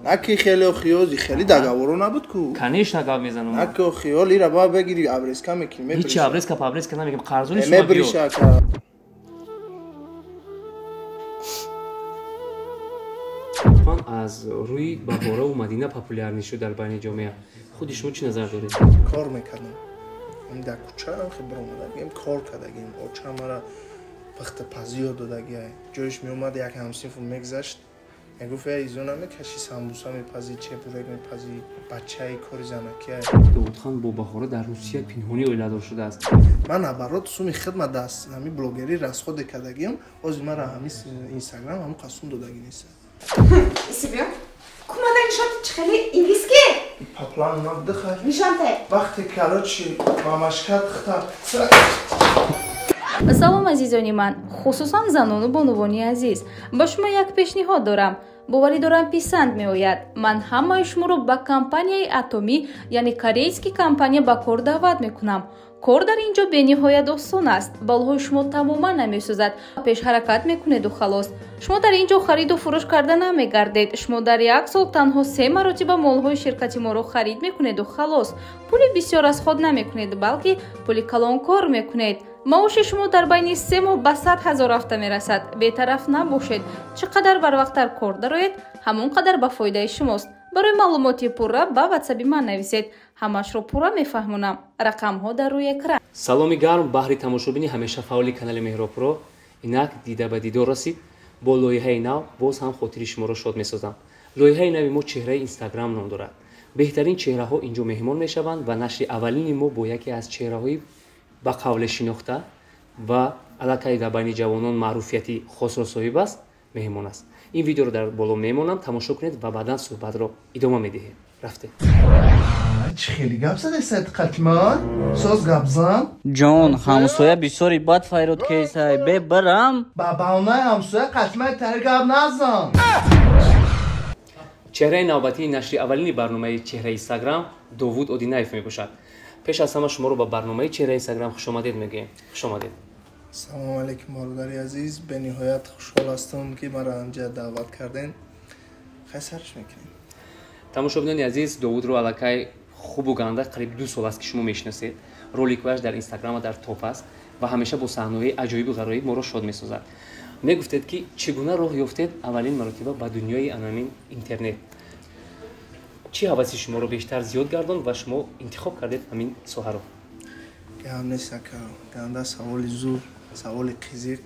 Наки хеле хиёзи хеле договоро набуд ку. Конечно гап мезанам. Наки хиёл ира ба бегири обрезка мекунӣ мебриш. Ҳеч обрезка пабрезка намегам қарзони шумо мебриш ака. Аз рӯи Баҳораву Мадина популярнӣ шуд дар байни ҷомеа. Худи шумо чӣ назар доред? Кор мекардам. Дар кӯча баромадагим, кор кардагим. Оча мара пахтапазӣ ёд додагиай. Ҷоиш меомад як ҳамсинфу мегзашт. Мегуфт эй изо намекашӣ самбуса мепазӣ, чебурек мепазӣ, бачаи кори занакиай. Довудхан бо Баҳора дар Русия пинҳонӣ оиладор шудааст. Ман наоборот суми хидмат даст ҳамин блогерӣ расходе кардагиам, ҳозир мара ҳамин Инстаграм ҳамон қасум додагӣ нест. Себе? Кумада нишон чихели инглиски? По плану нам дыхай. Нишонте. Вақте короче мамашкат хта. Салом азизони ман, хусусан занону бонувони азиз. Ба шумо як пешниҳод дорам. Боварӣ дорам писанд меояд. Ман ҳамаи шуморо ба компанияи Атомӣ, яъне корейский компания ба кор даъват мекунам. Кор дар ин ҷо бениҳоят осон аст. Балҳои шумо тамоман намесӯзад. Пеш ҳаракат мекунеду халос. Шумо дар ин ҷо хариду фурӯш карда намегардед. Шумо дар як сол танҳо 3 маротиба молҳои ширкати моро харид мекунеду халос. Пули бисёр аз худ намекунед, балки пули калон кор мекунед. Маоши шумо дар байни 3 моҳ ба 100 000 рафта мерасад. Бетараф набошед. Чӣ қадар барвақттар кор дароед, ҳамон қадар ба фоидаи шумост. Барои маълумоти пурра ба ватсаби ман нависед. Ҳамашро пурра мефаҳмонам. Рақамҳо дар рӯи экран. Саломи гарм баҳри тамошобини ҳамеша фаъоли канали Меҳробпуро. Инак дида ба дидор расид. Бо лоиҳаи нав боз ҳам хотири шуморо шод месозам. Лоиҳаи нави мо чеҳраи Инстаграм ном дорад. Беҳтарин чеҳраҳо инҷо меҳмон мешаванд ва нашри аввалини мо бо яке аз чеҳраҳои ба қавле шинохта ва аллакай дар байни ҷавонон маъруфияти хосро соҳиб аст, меҳмон аст. Ин видеоро дар боло мемонам, тамошо кунед ва баъдан суҳбатро идома медиҳем. Рафтем. Чӣ хеле гап задаи сайд қатман? Соз гап зан? Ҷон, ҳамсоя бисёри бад файрод кесай. Бе барам. Ба баҳонаи ҳамсоя қатмаи тари гап назан. Чеҳраи навбатии нашри аввалини барномаи чеҳраи Инстаграм Довуд Одинаев мебошад. Пеш аз ҳама шуморо ба барномаи чеҳраи Инстаграм хушомадед мегӯем. Хушомадед. Салом алейкум бародари азиз. Бениҳоят хушҳол ҳастам ки маро инҷа даъват кардем. Хай сарш мекунем. Тамошобинони азиз, Довудро аллакай хубу ганда қариб 2 сол аст ки шумо мешиносед. Роликҳояш дар Инстаграм ва дар топ аст ва ҳамеша бо саҳнаҳои аҷоибу ғароиб моро шод месозад. Мегуфтед ки чӣ гуна роҳ ёфтед аввалин маротиба ба дунёи анамин интернет? Чӣ ҳаваси шуморо бештар зиёд гардонд ва шумо интихоб кардед ҳамин соҳаро? Гап нест ака, ганда саволи зур, саволи қизиқ.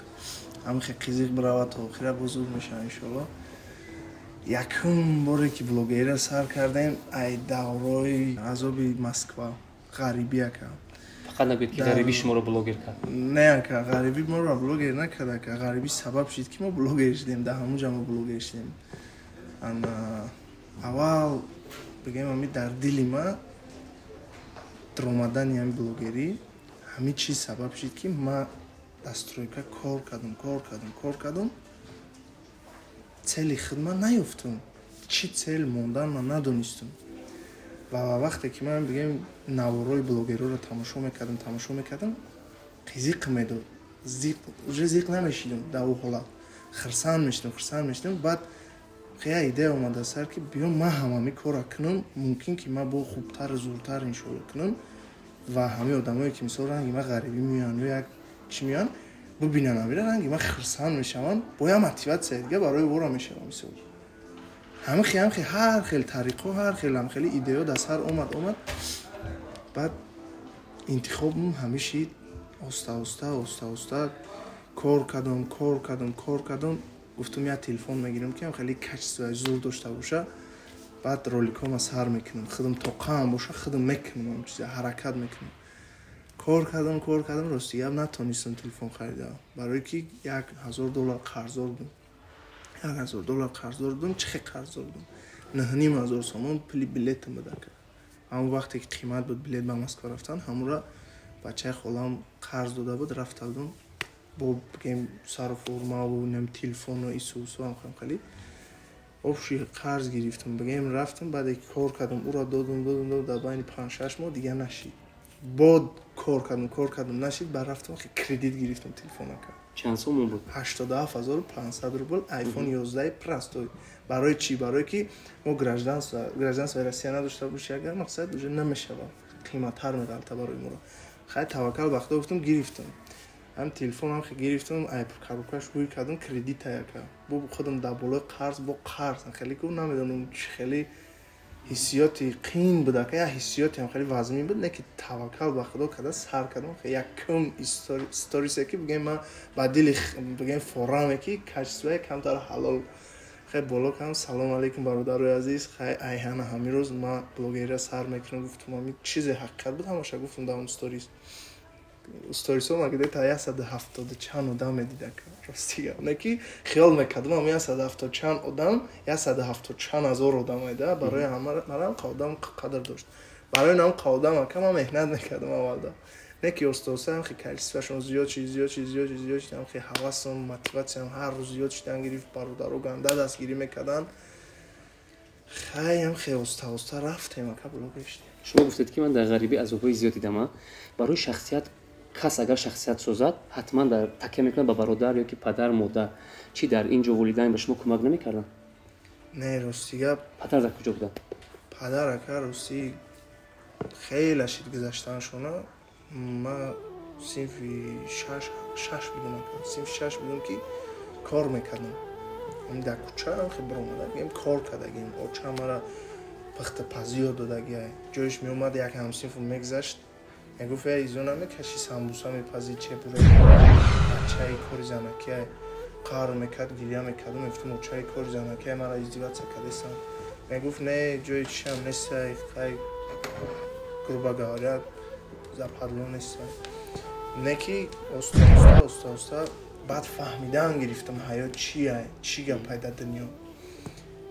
Ҳамихе қизиқ биравад то охира бо зур мешавад иншоалло. Якум боре ки блогерро сар кардем, ай даврои азоби Москва, ғарибӣ ака. Фақат нагӯед ки ғарибӣ шуморо блогер кард. Не ака, ғарибӣ моро блогер накард ака. Ғарибӣ сабаб шуд ки мо блогер шудем, дар ҳамон ҷо мо блогер шудем. Аввал бигем ҳами дар дили ма даромадани ҳами блогерӣ ҳамин чиз сабаб шуд ки ма дар стройка кор кардам, кор кардам, кор кардам. Цели хидмат наёфтам. Чӣ цел мондан ман надонистам. Ва вақте ки ман бигем наворои блогерҳоро тамошо мекардам, қизиқ медод. Зиқ, уже зиқ намешидам дар он ҳолат. Хурсанд мешидам. Баъд хеле идея омада сар ки биё ман ҳам ҳамин корро кунам, мумкин ки ман бо хубтар, зуртар иншоалло кунам ва ҳамаи одамое ки мисол ранги ман ғарибӣ меоянд ё як чӣ меоянд, бибинанд ҳамира ранги ман хурсанд мешаванд, бо як мотиватсия дига барои вора мешавам мисол. Ҳамихи ҳар хел тариқҳо, ҳар хел ҳамхели идеяҳо дар сар омад. Баъд интихобам ҳамиши оста оста кор кардам. Гуфтам як телефон мегирам ки хеле качествои зур дошта боша. Баъд роликҳома сар мекунам, худам тоқаам боша, худам мекунам ҳам чиза, ҳаракат мекунам. Кор кардам, рости гап натонистам телефон харидам. Барои ки $1000 қарздор будам. $1000 қарздор будам, чӣ хел қарздор будам? 9500 сомон пули билетам буд ака. Ҳамон вақте ки қимат буд билет ба Москва рафтан, ҳамонро бачаи холам қарз дода буд, рафта будам. Бо бигем сару формаву нем телефону ису ҳам хеле. Обши қарз гирифтам, бигем рафтам, баъде ки кор кардам, ӯро додам, дар байни 5-6 моҳ дига нашид. Бод кор кардам, нашид, баъд рафтам кредит гирифтам телефонака. Чанд сомон буд? 87 500 рубл, iPhone 11 простой. Барои чӣ? Барое ки мо гражданство Россия надошта боши, агар мақсад уже намешавад, қиматтар меғалта барои моро. Хай, таваккал ба Худо гуфтам, гирифтам. Ҳам телефонам хе гирифтам, ай коробкаш ҳуй кардам, кредита яка. Бо худам дар болои қарз, бо қарз. Хеле ку намедонам чӣ, хеле ҳиссиёти қин буд ака, як ҳиссиётиам хеле вазмин буд, не ки таваккал ба Худо карда сар кардам. Якум сторисе ки бигем ман ба дили бигем фораме ки качествои камтар ҳалол хай боло кардам. Салом алейкум, бародарои азиз, хай айҳана ҳамин рӯз ман блогерия сар мекунам, гуфтум. Ҳамин чизе ҳақиқат буд, ҳамаша гуфтум дар он сторис. Сторисҳо ма где-то 170 чанд одам медида, рости гап, не ки хиёл мекардам ам 170 чанд одам, 170 чанд ҳазор одам айда. Барои ҳамарам одам қадр дошт, барои нам одам ака ман меҳнат мекардам аввалда, не ки оста-оста ҳам хи количествоашон зиёд шид, зиёд шид, зиёд шид, зиёд шид, ҳам хи ҳавасам, мотиватсиям ҳар рӯз зиёд шидан гирифт. Бародаро ганда дастгирӣ мекарданд. Хай, ҳам хе оста-оста рафтем ака, блогер шидем. Шумо гуфтед, ки ман дар ғарибӣ азобҳои зиёд дидам. Барои шахсият, кас агар шахсият созад, ҳатман дар такя мекунад ба бародар ё ки падар, модар. Чӣ, дар ин ҷо волидайн ба шумо кӯмак намекарданд? Не, рости гап. Падар дар куҷо буданд? Падар ака, ростӣ, хеле шид гузаштаншона. Ма синфи шаш будам ака, синфи шаш будам, ки кор мекардам дар кӯча, хе биромадагим, кор кардагим. Оча мара пахтапазӣ ёд додагиай. Ҷоиш меомад, як ҳамсинфу мегузашт, мегуфт: «Эй, изо намекашӣ, самбуса мепазӣ, чебура, бачаи кори занакиай». Қаҳр мекард, гиря мекард. Мегуфтам: «Очаи, кори занакиай, мара издеваться кардесам». Мегуфт: «Не, ҷои чишам нестай, хай, грубо говоря, западло нестай». Не ки оста оста, оста оста баъд фаҳмидан гирифтам ҳаёт чия, чӣ гапай дар дунё.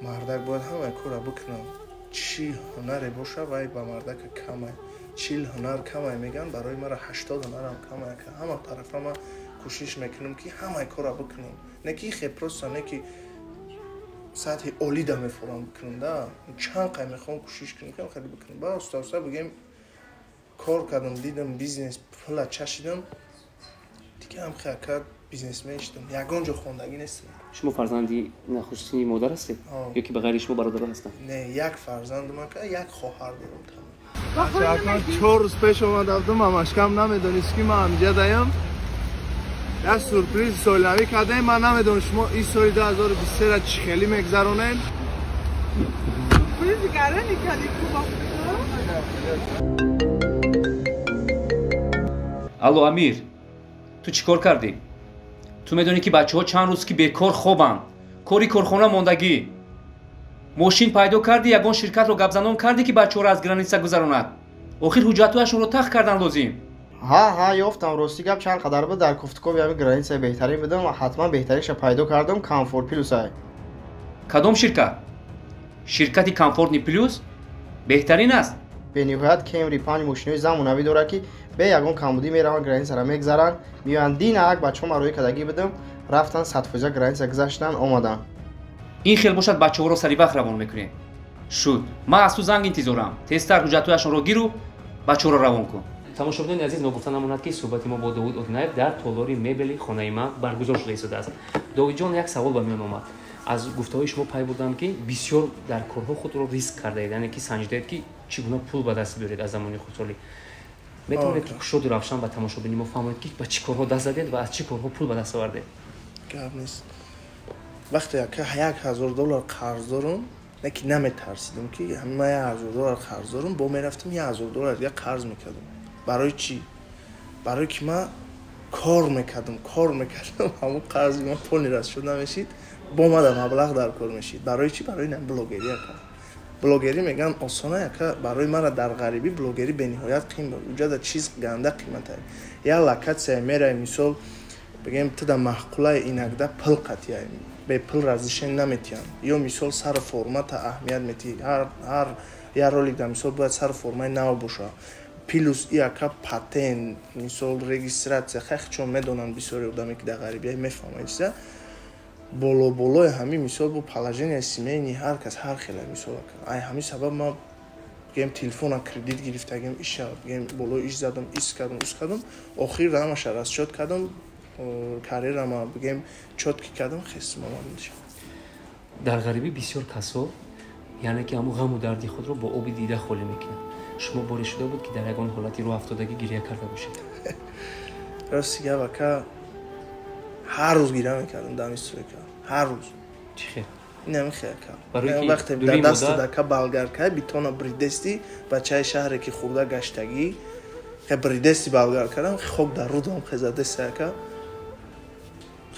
Мардак бояд ҳамаи корра бикунад, чӣ ҳунаре боша, вай ба мардака камай. 40 ҳунар камай мегӯянд, барои мара 80 ҳунарам камай. Ҳама тарафа ман кӯшиш мекунам, ки ҳамаи корра бикунам, не ки хе просто, не ки сатҳи олида мефорам бикунам да, чанд қай мехоҳам кӯшиш кунам, ки хеле бикунам. Ба оста оста бигем кор кардам, дидам бизнес пула чашидам, дига ҳам хе ака бизнесмен шудам. Ягон ҷо хондагӣ нестам. Шумо фарзанди нахустини модар ҳастед ё ки ба ғайри шумо бародаро ҳастанд? Не, як фарзандам ака, як хоҳар дорам, тамом. 4 рӯз пеш омада будам, амашкам намедонист, ки ман ҳамиҷа даям. Як сюрприз солинавӣ кардем. Ман намедонам, шумо ин соли 2023 чӣ хеле мегзаронед. Сюрпризи гарани кардӣ. Алло, Амир, ту чӣ кор кардӣ? Ту медонӣ, ки бачаҳо чанд рӯз ки бекор хобанд, кори корхона мондагӣ. Мошин пайдо кардӣ? Ягон ширкатро гапзанон кардӣ, ки бачаҳоро аз граница гузаронад? Охир ҳуҷҷатҳояшонро тах кардан лозим. Ҳа, ёфтам. Рости гап, чанд қадар буд, дар кофтукови ҳами границаи беҳтарин будам ва ҳатман беҳтаринша пайдо кардам. Комфорт Плюсай. Кадом ширкат? Ширкати Комфортный Плюс беҳтарин аст. Бениҳоят Кемри панҷ мошинои замонавӣ дорад, ки бе ягон камбудӣ мераванд, границара мегзаранд, меоянд. Дина як бачаҳо ма роҳӣ кардагӣ будам, рафтан, 100% граница гузаштан, омаданд. Ин хел бошад, бачаҳоро сари вақт равон мекунем. Шуд, ман аз ту занг интизорам. Тезтар ҳуҷҷатҳояшонро гиру бачаҳоро равон кун. Тамошобинони азиз, ногуфта намонад, ки суҳбати мо бо Довуд Одинаев дар толори мебели хонаи ман баргузор шуда истодааст. Довудҷон, як савол ба миён омад. Аз гуфтаҳои шумо пай бурдам, ки бисёр дар корҳо худро риск кардаед, яъне ки санҷидаед, ки чӣ гуна пул ба даст биёред. Аз замони хурдсолӣ метавонед, ки кушоду равшан ба тамошобини мо фаҳмонед, ки ба чӣ корҳо даст задед ва аз чӣ корҳо пул ба даст овардед? Гап нест. Вақте яка 1000 доллар қарз дорам, не ки наметарсидам, ки ман 1000 доллар қарз дорам, бо мерафтам, 1000 доллар дига қарз мекардам. Барои чӣ? Барое ки ман кор мекардам, кор мекардам, ҳамон қарзи ман полный расчёт намешид, бо мада маблағ дар кор мешид. Барои чӣ? Барои на блогерӣ яка. Блогерӣ мегӯянд осона яка, барои мара дар ғарибӣ блогерӣ бениҳоят қим буд. Уҷада чиз ганда қимата. Як локатсия мерай, мисол бигем, туда маъқулаи, инакда пул қатия, бепул разрешение наметиҳанд. Ё мисол сару формата аҳамият метиҳӣ, ҳар як ролик дар мисол бояд сару формаи нав боша. Плюс яка патент, мисол регистрация, хеле чон медонанд, бисёри одаме, ки дар ғарибия, мефаҳманд чиза. Боло болои ҳамин мисол бо положение семейный ҳар кас ҳар хела. Мисол, ай ҳамин сабаб ман бигем телефона кредит гирифтагим, иша бигем болои иш задам, ис кардам, ус кардам, охир ҳамаша расчёт кардам. Карьерама бигем чёткий кардам, хестум, омадам Душанбе. Дар ғарибӣ бисёр касо, яъне ки ҳамун ғаму дарди худро бо оби дида холӣ мекунад. Шумо боре шуда буд, ки дар ягон ҳолати рӯҳафтодагӣ гиря карда бошед? Рости гап, ака, ҳар рӯз гиря мекардам дами стройка, ҳар рӯз. Чӣ хел? Инами хел, ака. Барои ки вақте дурии дар дастат модар- ака, болгарка бетона бридести, бачаи шаҳре ки хурда гаштагӣ, хе бридести болгаркарам, хок дар рудам хезадеста, ака,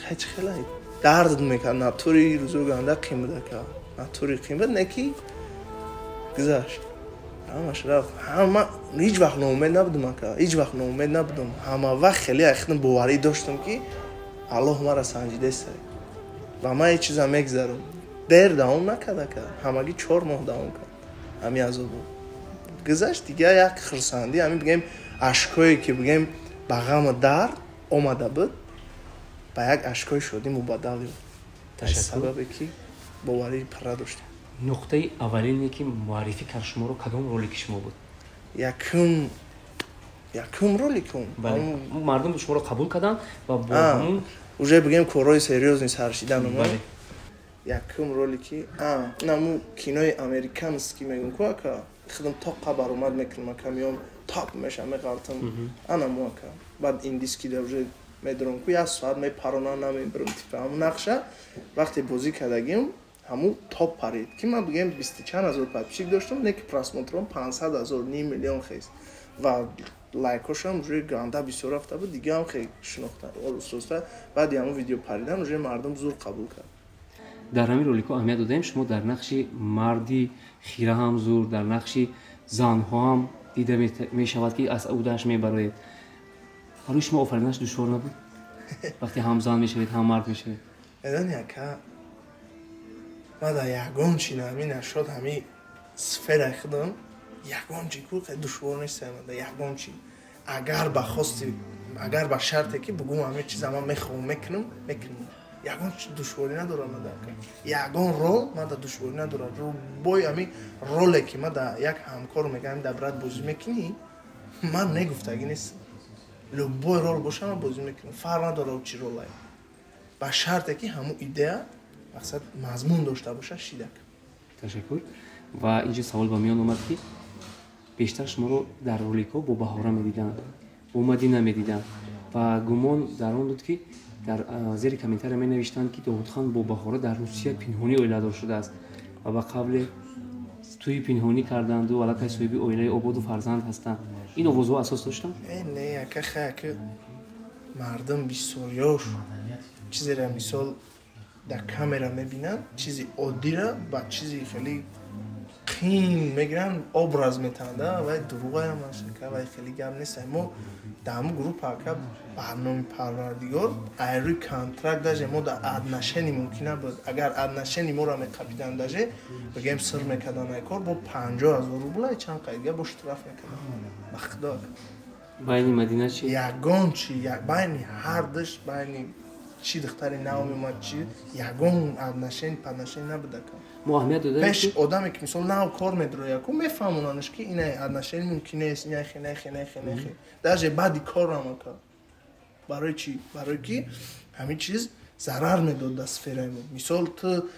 хе чӣ хела дард мекард. Натури рӯзо ганда қим буд, ака, натури қим буд. Не ки гузашт, ҳамаш рафт. Ҳама ҳеҷ вақт ноумед набудам, ака, ҳеҷ вақт ноумед набудам. Ҳама вақт хеле ахтам боварӣ доштам, ки Аллоҳ мара санҷидеста ва ман ҳеҷ чиза мегзарам. Дер давом накард, ака, ҳамагӣ 4 моҳ давом кард. Ҳамин азобо гузашт, дига як хурсандӣ, ҳамин бигем ашкое ки бигем ба ғаму дард омада буд, ба як ашкои шодӣ мубаддал ёфт. Аз Ташаккур. сабабе ки боварии пурра доштам. Нуқтаи аввалине, ки муаррифӣ кард шуморо, кадом ролики шумо буд? Якум роликум? Бале, мардум шуморо қабул карданд ва бо ҳамун Уже бигем корҳои серьёзный саршидан омад. Бале. Якум ролики наму кинои американский мегум ку, ака, худам тоқа баромад мекунам, ака, меом, топ мешам, меғалтам, анаму, ака. Баъд индийский да уже медорам ку, як соат мепаронам, намебирам, типа ҳамун нақша вақте бозӣ кардагим, ҳамун топ парид, ки ман бигем бисту чанд ҳазор подписчик доштам, не ки просмотром 500 000, ним миллион хест ва лайкошам уже ганда бисёр рафта буд. Дигаам хеле шинохта оста. Баъди ҳамун видео паридан уже мардум зур қабул кард. Дар ҳамин роликҳо аҳамият додаем, шумо дар нақши марди хира ҳам зур, дар нақши занҳо ҳам дида мешавад, ки аз удааш мебароед. Барои шумо офаринаш душвор набуд, вақте ҳам зан мешавед, ҳам мард мешавед? Медони, ака, ман дар ягон чи ҳамин нашод, ҳамин сфераи худам ягон чи ку душвор нест. Дар ягон чи, агар ба хости, агар ба шарте ки бугум ҳамин чиза ман мехоҳам, мекунам, ягон чи душворӣ надорам ман дар, ягон рол ман дар душворӣ надорам. Любой ҳамин роле ки ман дар як ҳамкор мегӯям, дар брат бозӣ мекунӣ, ман негуфтагӣ нестам. Любой рол боша, ман бозӣ мекунам, фарқ надорад чӣ ролае, ба шарте ки ҳамун идея, мақсад, мазмун дошта боша, шидак. Ташаккур. Ва инҷо савол ба миён омад, ки бештар шуморо дар роликҳо бо Баҳора медиданд, бо Мадина медиданд ва гумон дар он буд, ки дар зери комментария менавиштанд, ки Довудхан бо Баҳора дар Русия пинҳонӣ оиладор шудааст ва ба қавле тӯи пинҳонӣ карданду аллакай соҳиби оилаи ободу фарзанд ҳастанд. Ин овозҳо асос доштанд? Не, ака, хай, мардум бисёриёш чизеро, мисол, дар камера мебинанд, чизи оддира ба чизи хеле қин мегиранд, образ метаҳанд. Вай дурӯғаям ака, вай хеле гап нест. Мо дар ҳамун группа, ака, барномаи Парвардигор, айрӯи контракт даже мо дар отношение мумкин набуд. Агар отношение моро меқабиданд, даже бигем сир мекарданд, ай кор бо 50 000 рубла чанд қайдга бо штраф мекарданд, ба худо, ака. Байни Мадина чи? Ягон чи, байни ҳардуш, байни чи духтари нав меомад, чи ягон отношение патношение набуд, ака. Мо аҳамият додаем Пеш ки одаме ки, мисол, нав кор медрояд ку, мефаҳмонанш, ки ина отношение мумкин нест, инахе, нахе, нахе, нахе, даже баъди корам, ака. Барои чӣ? Барои ки ҳамин чиз зарар медод дар сфераи мо. Мисол, ту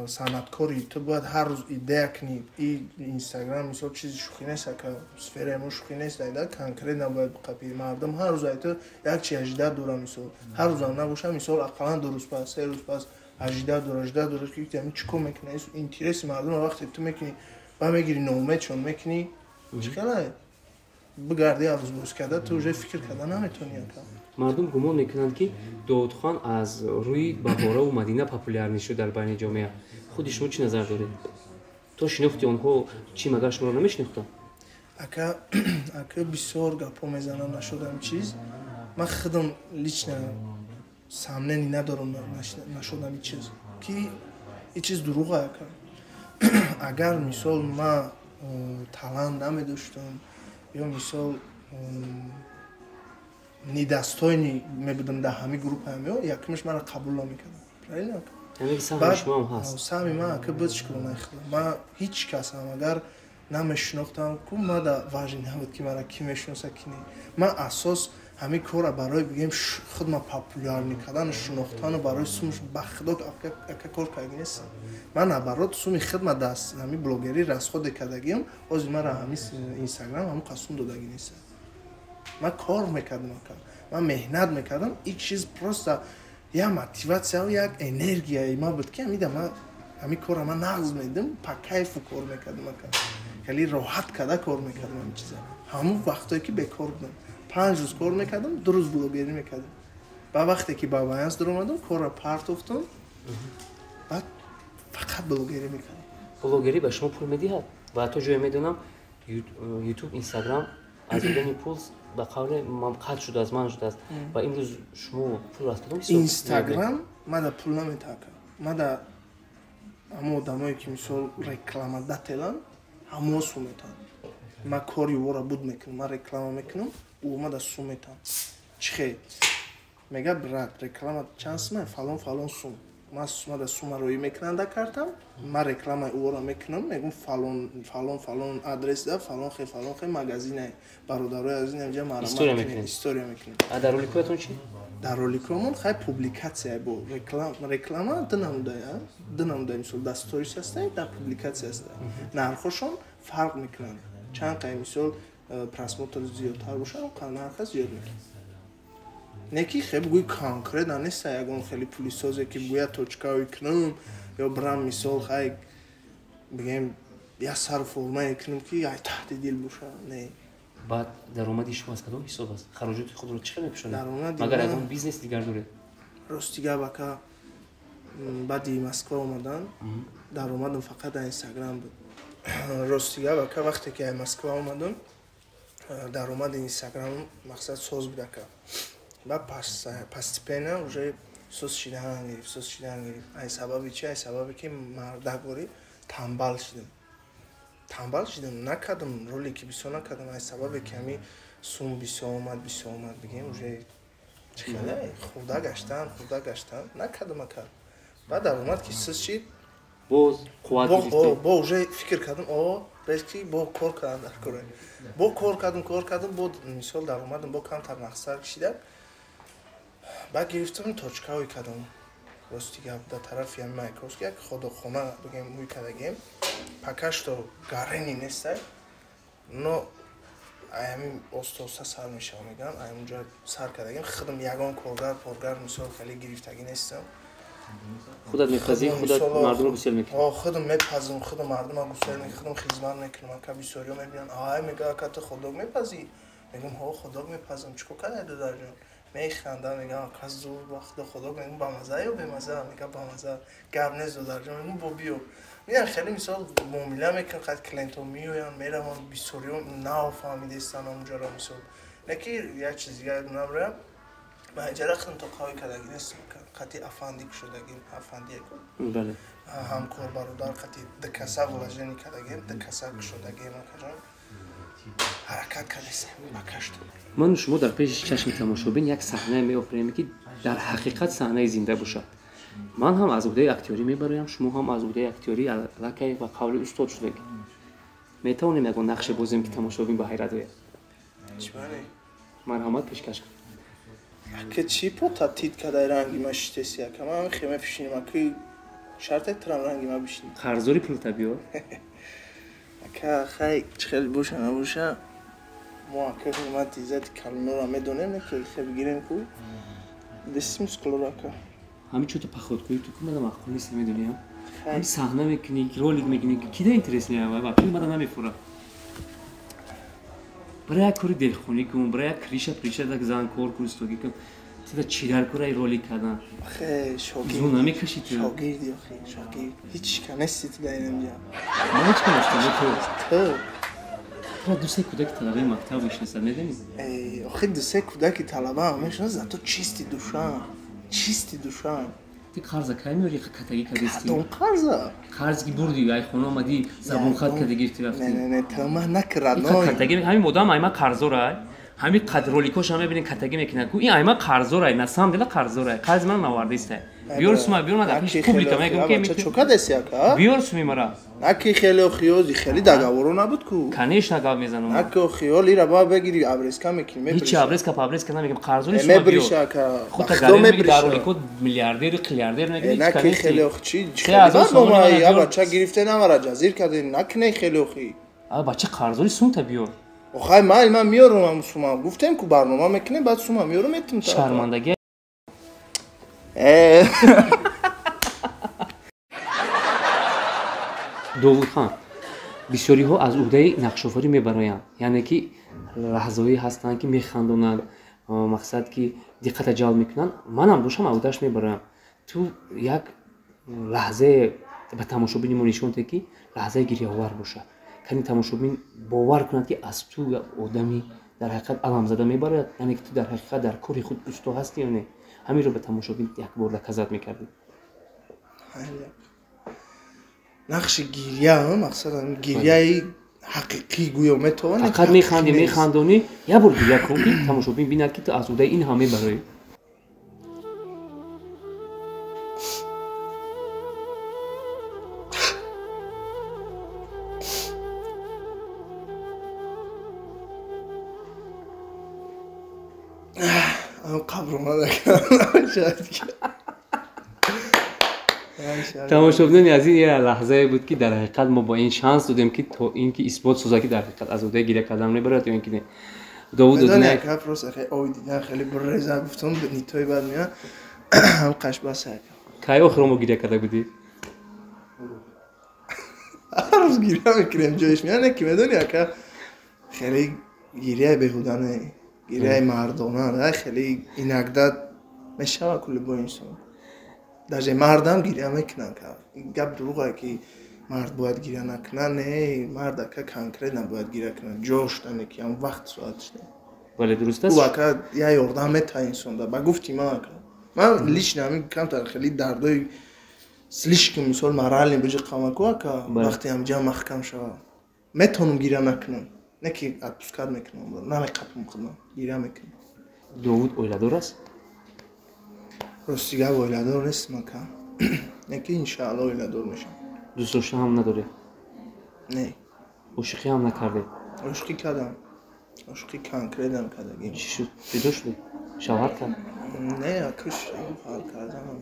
санъаткорӣ, ту бояд ҳар рӯз идея кунӣ. И Инстаграм, мисол, чизи шӯхӣ нест, ака, сфераи мо шӯхӣ нест, айда конкретно бояд биқапӣ. Мардум ҳар рӯз ай ту як чи ожидать дора. Мисол, ҳар рӯзам набоша, мисол, ақаллан 2 рӯз пас, 3 рӯз пас ожидать дора, ожидать дора, ки ҳамин чӣ кор мекунӣ. Интереси мардум вақте ту мекунӣ, ба мегирӣ, ноумедшон мекунӣ, чӣ хеле бигарди авз боз карда, ту уже фикр карда наметавонӣ, ака. Мардум гумон мекунанд, ки Довудхон аз рӯи Баҳораву Мадина популярный шуд дар байни ҷомеа. Худи шумо чӣ назар доред? То шинохти онҳо чӣ, магар шуморо намешинохтанд? Ака, бисёр гапҳо мезанам нашудам чиз. Ман худам лично сомнение надорам нашудами чиз, ки ин чиз дурӯға, ака. Агар, мисол, ман талант намедоштам ё, мисол, недостойный мебудам дар ҳамин группа ё, якумаш маро қабул намекардам, правильно, ака? Яъне ки саҳми шумо ҳам ҳаст? Саҳми ман, ака, буд, шукр нахӯрдам. Ман ҳеҷ касам агар намешинохтам ку, мада важный набуд, ки мара ки мешиноса, ки не. Ман асос Ҳамин корро барои бигем худма популярный кардану шинохтану барои сумш ба худо ака кор кардаги нестам. Ман наоборот суми хидма даст ҳамин блогерӣ расходе кардагиам, ҳозир мара ҳамин Инстаграм ҳамон қасум додаги нестам. Ман кор мекардам ака, ман меҳнат мекардам. Ин чиз просто як мотиватсия, як энергияи ма буд, ки ҳамида ман ҳамин корро ман нағз медидам, по кайфу кор мекардам ака, хеле роҳат карда кор мекардам ҳамин чиза. Ҳамон вақтое ки бекор будам, 5 рӯз кор мекардам, 2 рӯз блогерӣ мекардам. Ба вақте ки ба Баянс даромадам, корро партофтам, баъд фақат блогерӣ мекардам. Блогерӣ ба шумо пул медиҳад? Ва то ҷое медонам, Ютуб, Инстаграм аз додани пул ба қавле қатъ шудааст, манъ шудааст. Ва имрӯз шумо пул аз кадом ҳисоб? Инстаграм мада пул наметака. Мада ҳамо одамое ки мисол рекламодатель ан, ҳамо сум метаҳанд. Ман кори ӯро буд мекунам, ман реклама мекунам, ӯ мада сум метаҳанд. Чӣ хел? Мега: «Брат, реклама чанд сума?» Фалон фалон сум. Ман мада сума роӣ мекунам дар картам, ман рекламаи ӯро мекунам, мегӯм: «Фалон фалон фалон адрес да фалон хел фалон хел магазине, бародарои азиз, инҷа История марамат кунед». Мекунед. История мекунем. А дар роликҳоятон чӣ? Дар роликҳомон хай публикатсия бо реклама ду намудай, ду намудай. Мисол, дар сторис ҳастай, дар публикатсия ҳастай. Нархҳошон фарқ мекунанд. Чанд қай мисол просмотр зиёдтар бошад, он қадр нарха зиёд мекунад. Не ки хе бугӯи конкретно неста ягон хеле пулисозе ки бугӯя точкаи кунам ё брам. Мисол, хай бигем, як сару формае кунам, ки ай таҳти дил боша, не. Баъд даромади шумо аз кадом ҳисоб аст? Хароҷоти худро чӣ хел мепӯшонед? Даромади Магар ман- ягон бизнес дигар доред? Рости гап, ака, баъди Москва омадан даромадам фақат дар Инстаграм буд. Рости гап, ака, вақте ки ай Москва омадам, даромади Инстаграм мақсад соз буд, ака. Баъд постепенно уже соз шидан гирифт, соз шидан гирифт. Ай сабаби чи? Ай сабаби ки мардакворӣ тамбал шудам, тамбал шудам, накардам ролики бисёр накардам. Ай сабабе ки ҳами сум бисёр омад, бисёр омад, бигем, уже чӣ хеле хурда гаштан, хурда гаштан накардам, ака. Баъд даромад ки сиз шид, Боз қувват гирифтед. Бо уже фикр кардам, о бес ки бо кор кардам дар кора, бо кор кардам, кор кардам, бо мисол даромадам бо камтар нақсар кашидам. Баъд гирифтам, точкаҳое кардам. Рости гап, дар тарафи ҳами Маяковский як ходохона бигем ӯй кардагем. Пока что гарени нестай, но ай ҳамин оста оста сар мешава, мегӯям. Ай ҳамунҷо сар кардагем. Худам ягон коргар поргар мисол хеле гирифтагӣ нестам. Худат мепазӣ, худат Мисол, мардумро гусел мекунӣ? О, худам мепазам, худам мардума гусел мекунам, худам хизмат мекунам, ака. Бисёриҳо мебинанд, ай мега: «Ака, ту хот-дог мепазӣ?» Мегӯм: «Ҳо, хот-дог мепазам, чӣ кор кардай, додарҷон?» Механдам, мегам: «Ака, зур, ба худо, хот-дог». Мегӯм: «Бамаза ё бемаза?» Мега: «Бамаза, гап нест, додарҷон». Мегӯм: «Бо биё». Меян, хеле мисол муомила мекунам, қад клиентҳо меоянд, мераванд. Бисёриҳо нав фаҳмидестанд онҷоро. Мисол, не ки як чиз дигар набарам, ман иҷара худам то қавӣ кардагӣ нестам. Қати афанди кушодагим, афанди яку Бале. ҳамкор, бародар, қати дукаса вложение кардагим, дукаса кушодагим, акаҷон. Ҳаракат кардесем ба кашт. Ману шумо дар пеши чашми тамошобин як саҳнае меофарем, ки дар ҳақиқат саҳнаи зинда бошад. Ман ҳам аз уҳдаи актёрӣ мебароям, шумо ҳам аз уҳдаи актёрӣ аллакай ба қавли устод шудагӣ. Метавонем ягон нақше бозем, ки тамошобин ба ҳайрат ояд? Чӣ мане? Марҳамат, пешкаш кунед. Ака, чӣ пота тит кадай, ранги ма шитеси, ака? Ман ҳамин хема пишинем, ака, шарте трам ранги ма бишинем. Қарздори пулта биёр. Ака, хай, чӣ хеле боша набоша, мо, ака, ҳурмати иззати калонора медонем, не ки хе бигирем ку дести мускулора, ака. Ҳамин чӯто походкои ту ку мада маъқул нест, намедониям. Хай. Ҳамин саҳна мекунӣ, ролик мекунӣ, кида интересно, вообще мада намефура. Бара як кори деҳқонӣ кун, бара як криша приша так зан кор кун, истогӣ кун. Тида чӣ дар кораи ролик кардан? Хе, шогирд. Зун намекашӣ ту? Шогирди, охи, шогирд. Ҳеч ка нести ту дар инамҷа. Ман ҳеч ка нестам, ту. Ту. Тура ду-се кӯдаки талабаи мактаб мешинасад, медонӣ? Эй, охи, ду-се кӯдаки талаба ҳам мешинасад, зато чистый душа, чистый душа. Ту қарза кай меёри, катагӣ кардисти? Кадом қарза? Қарз ки бурди, ай хона омадӣ, забонхат карда гирифти, Не, рафтӣ. не, не, тама накард, родной. Катагӣ ҳамин одам айма қарзорай. Ҳамин қад роликоша мебинем, катагӣ мекунад. Ку ин айма қарзорай, на самом деле қарзорай. Қарзи ман навардистай. Биёр сума, биёр мада пеш публика мегум ки бача чока деси ака? Биёр суми мара. Наки хеле хиёзи хеле договоро набуд ку. Конечно гап мезанам. Наки хиёл ира ба бегири обрезка мекунӣ мебриш. Ҳеч обрезка пабрезка намегим қарзони сума биёр. Ака. Худта гарем меги дар роликот миллиардер қиллиардер мегири. Наки хеле чи барнома я бача гирифте намара ҷазир кардем накне хеле хи. А бача қарзони сумта биёр. Охай ман миёрам сума. Гуфтем ку барнома мекунем баъд сума миёрам метум. Шармандагӣ. Довудхан, бисёриҳо аз уҳдаи нақшофарӣ мебароянд, яъне ки лаҳзаҳое ҳастанд ки механдонанд, мақсад ки диққата ҷалб мекунанд. Манам бошам аз уҳдааш мебароям. Ту як лаҳзае ба тамошобини мо нишон диҳ, ки лаҳзаи гирьяовар бошад, кани тамошобин бовар кунад, ки аз ту як одами дар ҳақиқат аламзада мебарояд, яъне ки ту дар ҳақиқат дар кори худ усто ҳастӣ ё не. Ҳаминро ба тамошобин якбор доказат мекардӣ. Нақши гирья, мақсад гирьяи ҳақиқӣ гӯё метавонӣ. Фақат механдӣ, механдонӣ, як бор гирья кун, ки тамошобин бинад, ки ту аз уҳдаи ин ҳам мебароӣ. Тамошобинони азиз, як лаҳзае буд, ки дар ҳақиқат мо бо ин шанс додем, ки то ин ки исбот созад, ки дар ҳақиқат аз уҳдаи гиря кардан мебарад ё ин ки не. Довуд хеле бурреза гуфтум, нитои бад меяд, ҳам қашбас. Кай охиро мо гиря карда будӣ? Ҳар рӯз гиря мекунем, ҷоиш меяд, не ки медони ака, хеле гиряи беҳуда не, гиряи мардона, хеле иногда мешава ку любой инсон. Даже мардам гиря мекунанд. Гап дурӯғае ки мард бояд гиря накунад, не, мард ака конкретно бояд гиря кунад, ҷош дане ки ҳам вақт соатш не. Бале, дуруст аст. Ӯ ака я ёрдам метаҳад инсонда. Ба гуфти ман ака. Ман лично ҳамин камтар хеле дардои слишком мисол моральный биҷиқамаку ака, вақте ҳам ҷам маҳкам шава. Метавонам гиря накунам. Не ки отпускать мекунам, намеқапам худам, гиря мекунам. Довуд оиладор аст? Рости гап оиладор нестам ака. Не ки иншаалло оиладор мешавам. Дӯстдошта ҳам надорӣ? Не. Ошиқӣ ҳам накардед? Ошиқӣ кардам. Ошиқӣ конкретам кардагим. Чӣ шуд? Ҷудо шудед? Шавҳар кард? Не, ака, шавҳар карданам.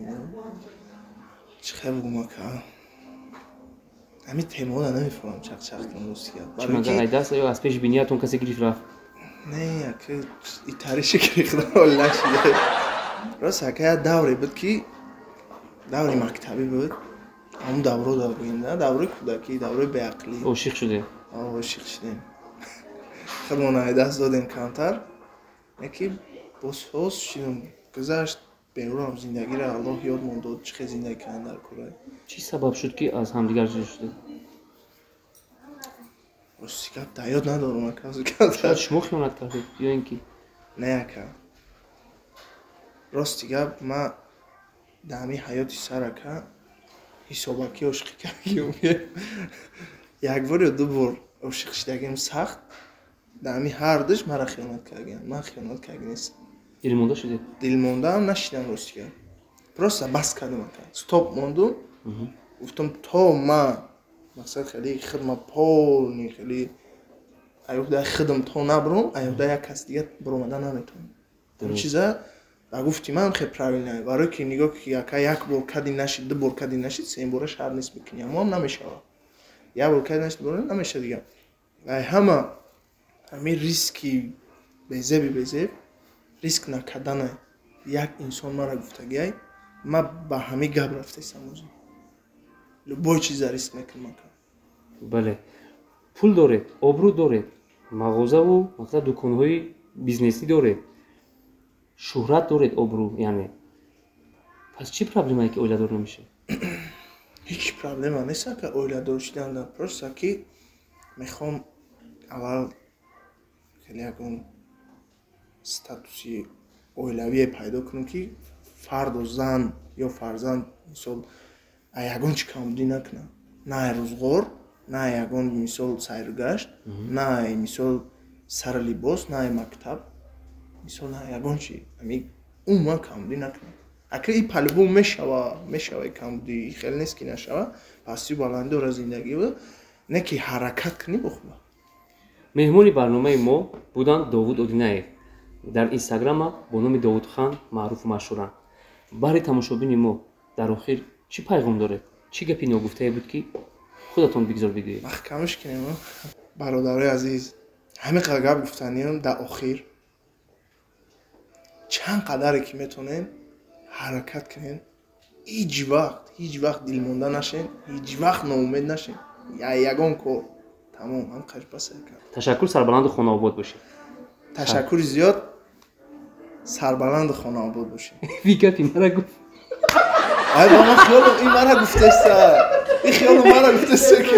Чӣ хел бугум ака? Ҳамин темаҳоро намефаҳмам чақ-чақ кунам рости гап. Чӣ магар айдаст ё аз пеши биниятон касе гирифт рафт? Не, ака, итари шикри худо ҳол нашуда. Рост ака, як давре буд ки даври мактабӣ буд. Ҳамун давро давроим, даврои кӯдакӣ, даврои беақлӣ. Ошиқ шудем? Ошиқ шудем. Худмон даст додем камтар. Яки боз ҳоз шидем, гузашт, берунам зиндагиро Аллоҳ ёдмон дод, чӣ хел зиндагӣ кардан дар кӯрай. Чӣ сабаб шуд, ки аз ҳамдигар ҷудо шудед? Рости гап дар ёд надорам ака. Шояд шумо хиёнат кардед ё ин ки? Не ака. Рости гап ман дар ҳамин ҳаёти сар ака ҳисобакӣ ошиқӣ кардагим. Як бор ё ду бор ошиқ шудагим сахт. Дар ҳамин ҳар душ маро хиёнат кардагиам. Ман хиёнат карда нестам. Дилмонда шудед? Дилмондаам нашидам рости гап. Просто бас кардам ака. Стоп мондум. Гуфтам то ман мақсад хеле хидма полный хеле аюҳдаи хидм то набурам, аюҳда як кас дига буромада наметавонам. Ин чиза ба гуфти ман хеле правильно. Барои ки нигоҳ ки ака як бор кади нашид, ду бор кади нашид, сеюм бора шарт нест мекунӣ. Аммо ҳам намешавад. Як бор кади нашид, ду бор намешавад дига. Ай ҳама ҳамин риски безеби безеб риск накардана як инсон мара гуфтагиай, ман ба ҳамин гап рафтаистам ҳозир. Любой чиза риск мекунам ака. Бале. Пул доред, обрӯ доред, мағозаву мақсад дуконҳои бизнесӣ доред, шӯҳрат доред, обрӯ, яъне. Пас чӣ проблемае ки оиладор намешавед? Ҳеҷ проблема нест ака оиладор шудан. Просто ки мехоҳам аввал хеле ягон статуси оилавие пайдо кунам, ки фарду зан ё фарзанд мисол ягон чӣ камбудӣ накунам. На рӯзғор, на ягон мисол сайругашт, на мисол сари либос, на мактаб, мисол на ягон чӣ. Ҳамин умуман камбудӣ накунам. Ака и по-любому мешава, мешава и камбудӣ, хеле нест ки нашава. Пастию баландӣ дора зиндагӣ, не ки ҳаракат кунӣ бохуба. Меҳмони барномаи мо буданд Довуд Одинаев. Дар Инстаграма бо номи Довудхан маъруфу машҳуранд. Баҳри тамошобини мо дар охир чӣ пайғом доред? Чӣ гапи ногуфтае буд, ки худатон бигзор бигӯед? Маҳкамаш кунем. Бародарои азиз, ҳамин қадар гап гуфтаниам дар охир: чанд қадаре ки метонем, ҳаракат кунем. Ҳеҷ вақт, ҳеҷ вақт дилмонда нашем, ҳеҷ вақт ноумед нашем ягон кор. Тамом, ҳам қаш бас. Ташаккур, сарбаланду хонаобод бошед. Ташаккури зиёд, сарбаланду хонаобод бошед. Ви гапи мара гуфт. Ай, ба ман хиёлам ин мара гуфтеста, ин хиёлам мара гуфтеста ки.